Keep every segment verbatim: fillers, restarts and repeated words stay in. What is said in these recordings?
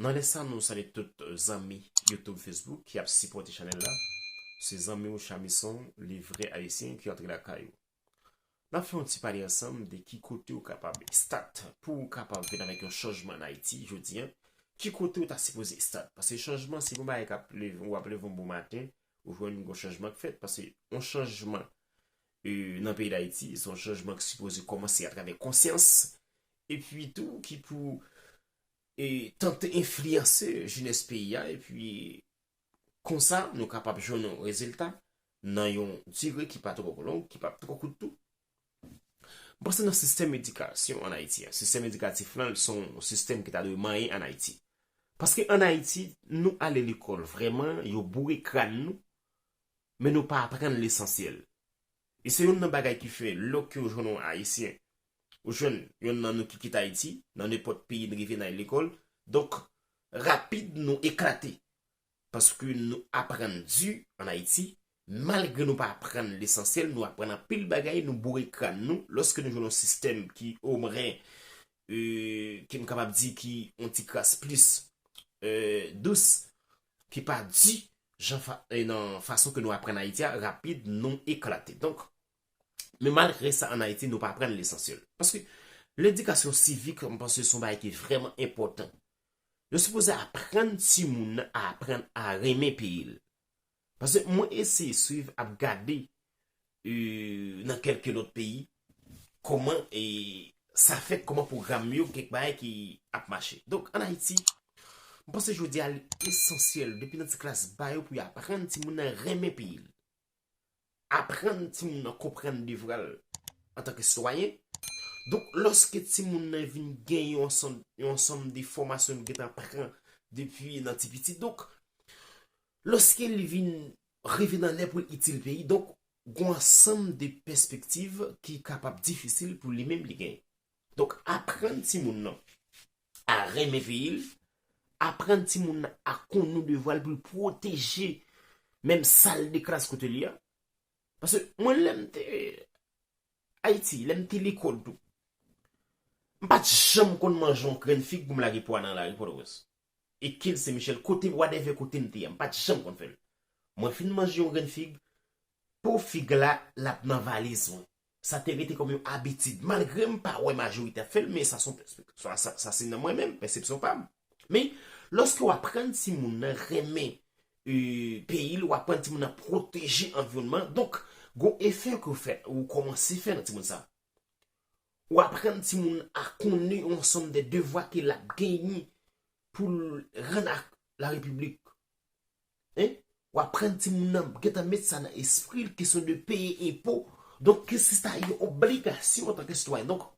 Nan lè sa, nou salye tout zanmi YouTube, Facebook ki ap sipòte chanèl la. Se zanmi w Chamison, le vrai Haïtien, ki antre lakay ou. N ap fè yon ti pale ansanm de ki kote ou kapab start pou ou kapab vin avèk yon chanjman an Ayiti jodi a. Ki kote ou ta sipoze start? Paske chanjman, se pa yon bagay k ap leve, ou ap leve yon bon maten, ou jwenn yon chanjman k fèt. Paske yon chanjman, e, nan peyi Dayiti, se yon chanjman ki sipoze kòmanse atravè konsyans, epi tou ki pou, e, tante enfliyanse jenès peyi a, epi konsa, nou kapab jwenn yon rezilta nan yon dire ki pa twò long, ki pa twò kout tou. M panse nan sistèm edikasyon ann Ayiti a. Sistèm edikatif lan, se yon sistèm ki ta dwe manyen ann Ayiti. Paske ann Ayiti, nou ale lekòl vrèman, yo boure kràn nou, men nou pa aprann lesansyèl. E se youn nan bagay ki fè, lòske ou jwenn yon Ayisyen, ou jwenn youn nan nou ki kite Ayiti, nan nenpòt peyi n rive n al lekòl, donk, rapid nou eklate. Paske nou aprann di ann Ayiti, malgre nou pa aprann lesansyèl, nou aprann anpil bagay, nou boure kràn nou, lòske nou jwenn yon sistèm ki omwen, e, ki m kapab di ki yon ti kras plis, e, dous, ki pa di jan fa, e, nan fason ke nou aprann Ayiti a, rapid, nou eklate. Donk, men malgre sa, ann Ayiti, nou pa aprann lesansyèl. Paske ledikasyon sivik, m panse se yon bagay ki vrèman enpòtan. Yo sipoze aprann timoun nan a aprann a renmen peyi l. Paske mwen eseye swiv, ap gade, e, nan kèlke lòt peyi, kòman, e, sa fèt, kòman pwogram yo, kèk bagay ki ap mache. Donk, ann Ayiti, m panse jodi a, li esansyèl, depi nan ti klas ba yo, pou yo aprann timoun nan renmen peyi l. Aprann timoun nan konprann devwa l antanke sitwayen. Donk, lòske timoun nan vin gen yon ansanm, yon ansanm de fòmasyon l gentan pran depi nan ti piti. Donk, lòske li vin rive nan lè pou l itil peyi, donk, gen yon ansanm de pèspektiv ki kapab difisil pou li menm li genyen. Donk, aprann timoun nan a renmen peyi l, aprann timoun nan a konnen devwa l pou l pwoteje menm sal de klas kote li a. Paske mwen, lè m te Ayiti, lè m te lekòl tou, m pa t janm konn manje yon grenn fig pou m lage po a nan lari Pòtoprens. E Kil Sen Michèl, kote, whatever kote m te ye, m pa t janm konn fè l. Mwen fin manje yon grenn fig, po fig la, l ap nan valiz mwen. Sa te rete kòm yon abitid. Malgre m pa wè majorite ap fè l, men sa se yon pèspe-, sa, sa, sa se nan mwen menm, pèsepsyon pa m. Men, lòske w aprann timoun nan renmen, e, peyi l, w aprann timoun nan pwoteje anviwònman, donk, gon efè ke w fè, ou kòmanse fè nan timoun sa. W aprann timoun a konnen yon ansanm de devwa ke l ap genyen pou l rann ak larepiblik. Hein? W aprann timoun nan gentan met sa nan espri l, kesyon de peye enpo. Donk, ke se ta yon obligasyon antanke sitwayen. Donk,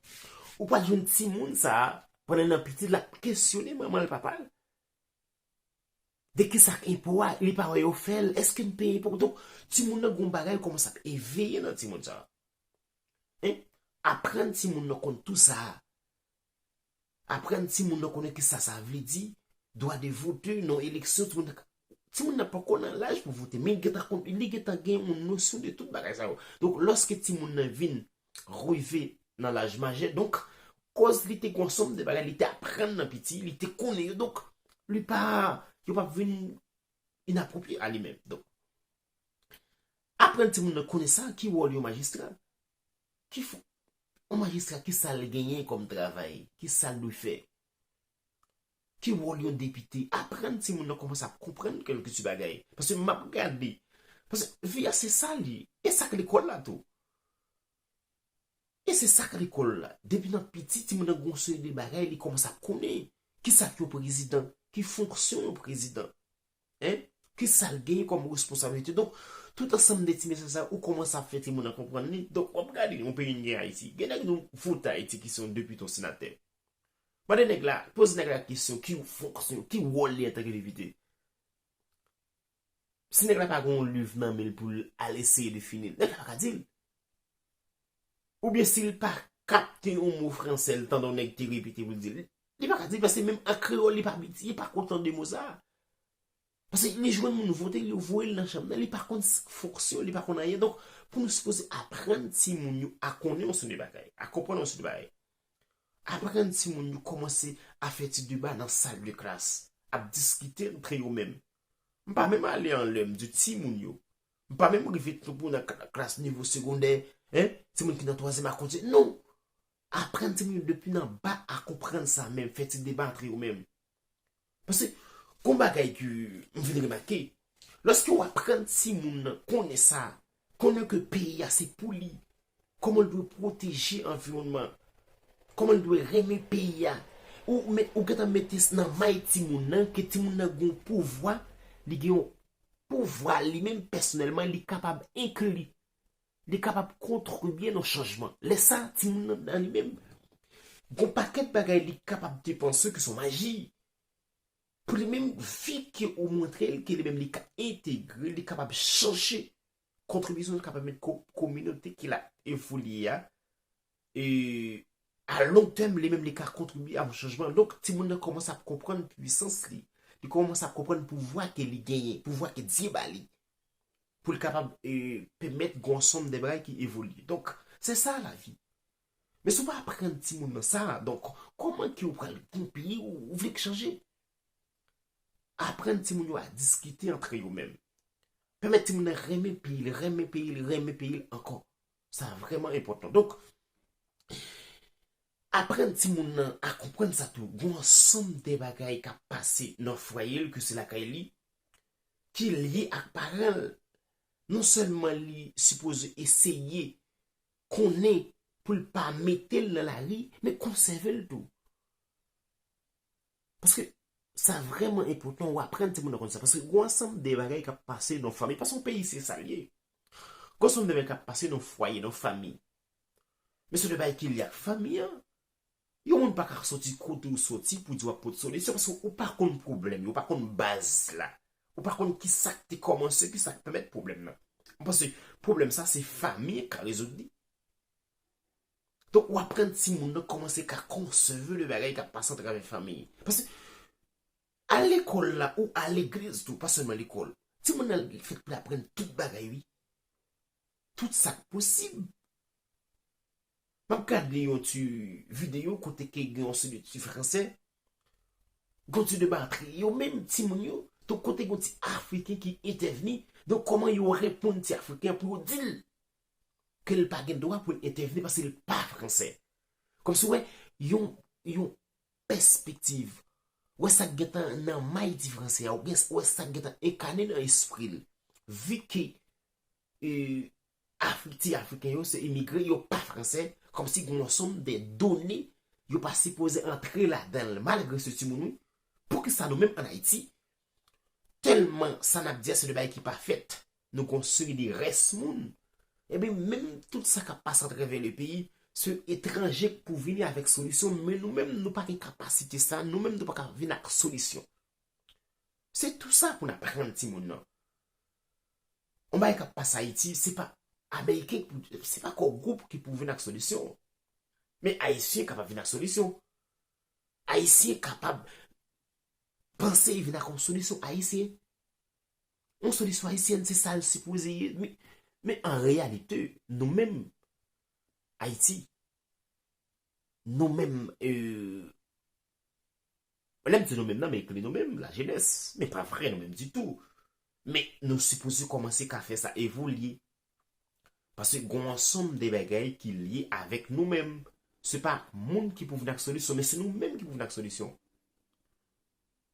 ou pral jwenn timoun sa a, pandan l nan piti, l ap kesyone manman l, papa l. De ki sa k enpo a, li pa wè yo fè l, èske m peye enpo? Donk, timoun nan gon bagay kòmanse ap eveye nan timoun sa a. Hein? Aprann timoun nan konn tou sa a. Aprann timoun nan konnen ki sa sa vle di, dwa de vote, nan eleksyon, timoun nan, timoun nan poko nan laj pou vote, men li gentan konn, li gentan gen yon nosyon de tout bagay sa yo. Donk, lòske timoun nan vin rive nan laj majè, donk, kòz li te gon ansanm de bagay, li te aprann nan piti, li te konnen yo, donk, li pa, yo p ap vin inapwopye a li menm. Donk, aprann timoun nan konnen sa, ki wòl yon majistra? Ki fo-, yon majistra, ki sa l genyen kòm travay? Ki sa l dwe fè? Ki wòl yon depite? Aprann timoun nan kòmanse ap konprann kèlkeswa bagay. Paske m ap gade. Paske vi a se sa li. E sa k lekòl la tou. E se sa k lekòl la. Depi nan piti, timoun nan gon seri de bagay, li kòmanse ap konnen. Ki sa k yon prezidan? Ki fonksyon yon prezidan? Hein? Ki sa l genyen kòm responsablite? Donk, tout ansanm de ti mesaj sa, ou kòmanse ap fè timoun nan konprann li. Donk, w ap gade yon peyi n gen Ayiti. Gen nèg nou vote Ayiti ki se yon depite, yon senatè. Mande nèg la, poze nèg la kesyon, ki fonksyon, ki wòl li antanke depite? Si nèg la pa gen yon liv nan men l pou l al eseye defini l, nèg la pa ka di l. Oubyen si l pa kapte yon mo fransè, l tande yon nèg te repete pou l di l, li pa ka di l, paske menm an kreyòl, li pa abitye, li pa konn tande mo sa a. Paske li jwenn moun vote, yo voye l nan chanm nan, li pa konn s-, fonksyon, li pa konn anyen. Donk, pou nou sipoze aprann timoun yo a konnen yon seri de bagay, a konprann yon seri de bagay. Aprann timoun yo kòmanse a fè ti deba nan sal de klas. ap diskite antre yo menm. M pa menm ale anlè, m di timoun yo. M pa menm rive tankou nan kla- klas nivo segondè, en, timoun ki nan twazyèm a kontinye. Non! Aprann timoun yo depi nan ba a konprann sa menm, fè ti deba antre yo menm. Paske, gon bagay ke m vin remake, lòske w aprann timoun nan konnen sa, konnen ke peyi a se pou li, kòman l dwe pwoteje anviwònman, kòman l dwe renmen peyi a, ou, met, ou gentan mete nan may timoun nan, ke timoun nan gen yon pouvwa, li gen yon pouvwa li menm pèsonèlman, li kapab enkli, li kapab kontribye nan chanjman. Lè sa, timoun nan, nan li menm, gon pakèt bagay li kapab te panse ke se yon maji. Pou li menm, vi ke ou montre l, ke li menm li ka entegre, li kapab chanje kontribisyon l ka pèmèt ko- kominote ke l ap evolye a, e a long tèm, li menm li ka kontribye a yon chanjman. Donk, timoun nan kòmanse ap konprann pwisans li, li kòmanse ap konprann pouvwa ke li genyen, pouvwa ke Dye ba li, pou l kapab e, pèmèt gon ansanm de bagay ki evolye. Donk, se sa lavi. Men si w pa aprann timoun nan sa, donk, kòman ke w pral gon peyi ou, ou vle k chanje? Aprann timoun yo a diskite antre yo menm. Pèmèt timoun nan renmen peyi l, renmen peyi l, renmen peyi l ankò. Sa vrèman enpòtan. Donk, aprann timoun nan a konprann sa tou. Gon ansanm de bagay k ap pase nan fwaye l, ke se lakay li, ki lye ak paran l. Non sèlman li sipoze eseye konnen pou l pa mete l nan lari, men konsève l tou. Paske sa vrèman enpòtan w aprann timoun nan konn sa. Paske gon ansanm de bagay k ap pase nan fanmi. Paske yon peyi se sa l ye. Gon ansanm de bagay k ap pase nan fwaye, nan fanmi. Men se de bagay ki lye ak fanmi an. Yon moun pa ka soti kote w soti pou di w ap pote solisyon, paske ou pa konn pwoblèm yo, ou pa konn baz la. Ou pa konn ki sa k te kòmanse, ki sa k pèmèt pwoblèm nan. M panse pwoblèm sa se fanmi an k ka rezoud li. Donk, w aprann timoun nan kòmanse ka konsève de bagay k ap pase atravè fanmi. Paske al lekòl la ou al legliz tou, pa sèlman lekòl. Timoun nan fèt pou l aprann tout bagay, wi. Tout sa k posib. M ap gade yon ti videyo kote ke gen yon seri de ti fransè, gon ti deba antre yo menm timoun yo, donk kote gon ti afriken ki entèvni, donk kòman yo reponn ti afriken an pou yo di l ke l pa gen dwa pou l entèvni paske l pa fransè. Kòmsi w wè yon, yon pèspektiv. Wè sa k gentan nan may ti fransè a, ou gen, wè sa k gentan enkane nan espri l. Vi ke e, Afri, ti afriken yo se imigre, yo pa fransè, kòmsi gen yon ansanm de done yo pa sipoze antre ladan l, malgre se timoun wi. Poukisa nou menm ann Ayiti, tèlman sa n ap di a se de bagay ki pa fèt, nou gon seri de rès moun, ebyen menm tout sa k ap pase atravè le peyi, se etranje k pou vini avèk solisyon, men nou menm nou pa gen kapasite sa, nou menm nou pa ka vin ak solisyon. Se tou sa pou n aprann timoun nan. Yon bagay k ap pase Ayiti, se pa Ameriken, se pa Core Group ki pou vin ak solisyon. Men Ayisyen kapab vin ak solisyon. Ayisyen kapab panse vin ak yon solisyon ayisyen. Yon solisyon ayisyèn, se sa l sipoze ye. Men, men an reyalite, nou menm, Ayiti, nou menm, e, lè m di nou menm nan, m enkli nou menm, lajenès, men pa vre nou menm ditou. Men nou sipoze kòmanse ka fè sa evolye. Paske gon ansanm de bagay ki lye avèk nou menm. Se pa moun ki pou vin ak solisyon, men se nou menm ki pou vin ak solisyon.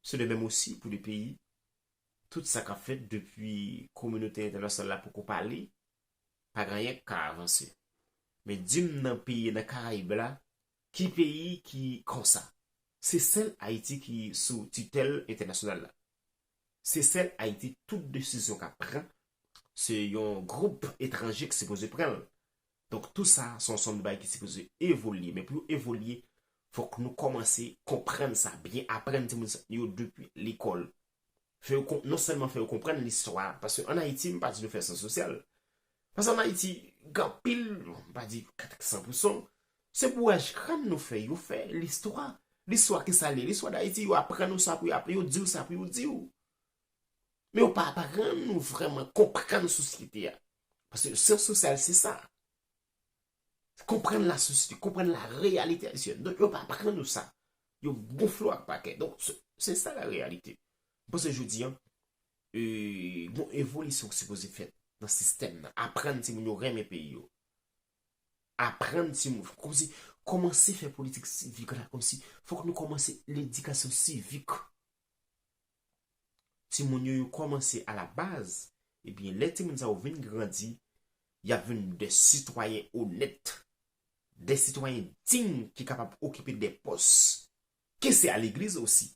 Se de menm osi pou de peyi. Tout sa k ap fèt depi kominote entènasyonal la poko pale, pa gen anyen k ka avanse. Men di m nan peyi, nan Karayib la, ki peyi ki konsa? Se sèl Ayiti ki sou titèl entènasyonal la. Se sèl Ayiti tout desizyon k ap pran, se yon gwoup etranje ki sipoze pran l. Donk tou sa, se yon ansanm de bagay ki sipoze evolye. Men pou yo evolye, fòk nou kòmanse konprann sa byen, aprann timoun sa yo depi lekòl. Fè yo kon, non sèlman fè yo konprann listwa, paske ann Ayiti, m pa di nou fè syans sosyal. Paske ann Ayiti, gen anpil, m pa di kat san pousan, se bouraj kràn nou fè, yo fè listwa. Listwa ki sa l ye? Listwa Dayiti, yo aprann ou sa pou yo aprann, yo di w sa pou yo di w. Men yo pa aprann nou vrèman konprann sosyete a. Paske syans sosyal se sa. Konprann lasosyete, konprann lareyalite ayisyèn. Donk, yo pa aprann nou sa. Yo gonfle w ak pakè. Donk, se, se sa la reyalite. M panse jodi a, e, gon evolisyon ki sipoze fèt nan sistèm nan. Aprann timoun yo renmen peyi yo. Aprann timoun, kòmsi, kòmanse fè politik sivik la, kòmsi, fòk nou kòmanse ledikasyon sivik. Timoun yo, yo kòmanse a la baz, ebyen, lè timoun sa yo vin grandi, y ap vin de sitwayen onèt, de sitwayen dign ki kapab okipe de pòs, ke se a legliz osi.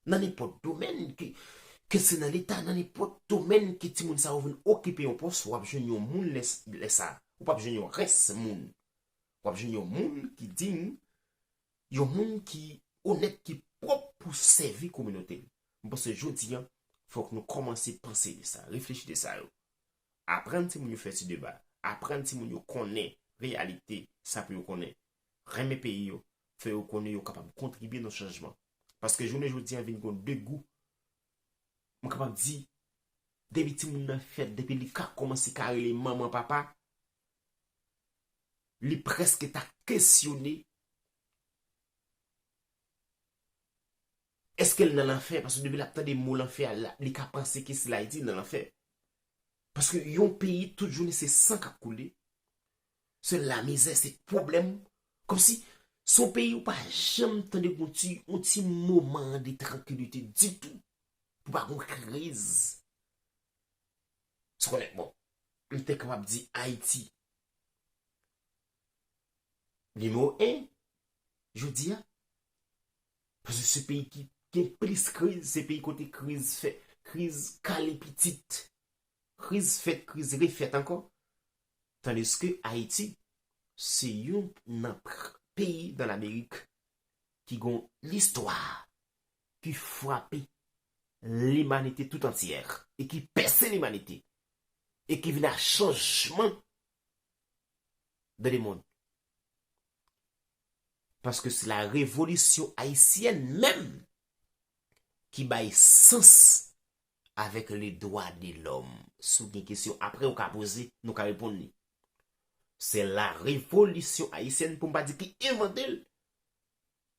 Nan nenpòt domèn, ke, ke se nan Leta, nan nenpòt domèn ke timoun sa yo vin okipe yon pòs, w ap jwenn yon moun lè, lè sa. Ou p ap jwenn yon rès moun. W ap jwenn yon moun ki dign, yon moun ki onèt, ki pwòp pou sèvi kominote l. M panse jodi a, fòk nou kòmanse panse de sa, reflechi de sa yo. Aprann timoun yo fè ti deba, aprann timoun yo konnen reyalite, sa pou yo konnen. Renmen peyi yo, fè yo konnen yo kapab kontribye nan chanjman. Paske jounen jodi a vin gon degou. M kapab di, depi timoun nan fèt, depi li ka kòmanse ka rele manman, papa, li prèske ta kesyone èske l nan lanfè, paske depi l ap tande mo lanfè a, la, li ka panse ke se Ayiti nan lanfè. Paske yon peyi, tout jounen, se san k ap koule, se lamizè, se pwoblèm. Kòmsi, se yon peyi ou pa janm tande yon ti, yon ti moman de trankilite ditou, pou pa gon kriz. Sa konnen, bon, m te kapab di Ayiti nimewo en, jodi a. Paske se peyi ki gen plis kriz, se peyi kote kriz fè, kriz kale pitit, kriz fèt, kriz refèt ankò. Tandiske Ayiti, se youn nan pr-, peyi nan Lamerik ki gon listwa ki frape limanite tout antyè e ki pèse limanite e ki vin a chanjman dans le monde. Paske se la revolisyon ayisyèn menm ki bay sans avèk le dwa de lòm. Si w gen kesyon apre ou ka poze, nou ka reponn li. Se la revolisyon ayisyèn, pou m pa di ki envante l,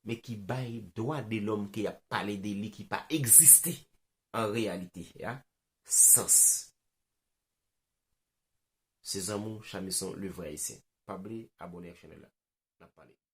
men ki bay dwa de lòm ke y ap pale de li ki pa egziste an reyalite, ya, sans. Se zanmi w Chamison, le vrai haïtien. Pa bliye abòne ak chanèl la. N ap pale.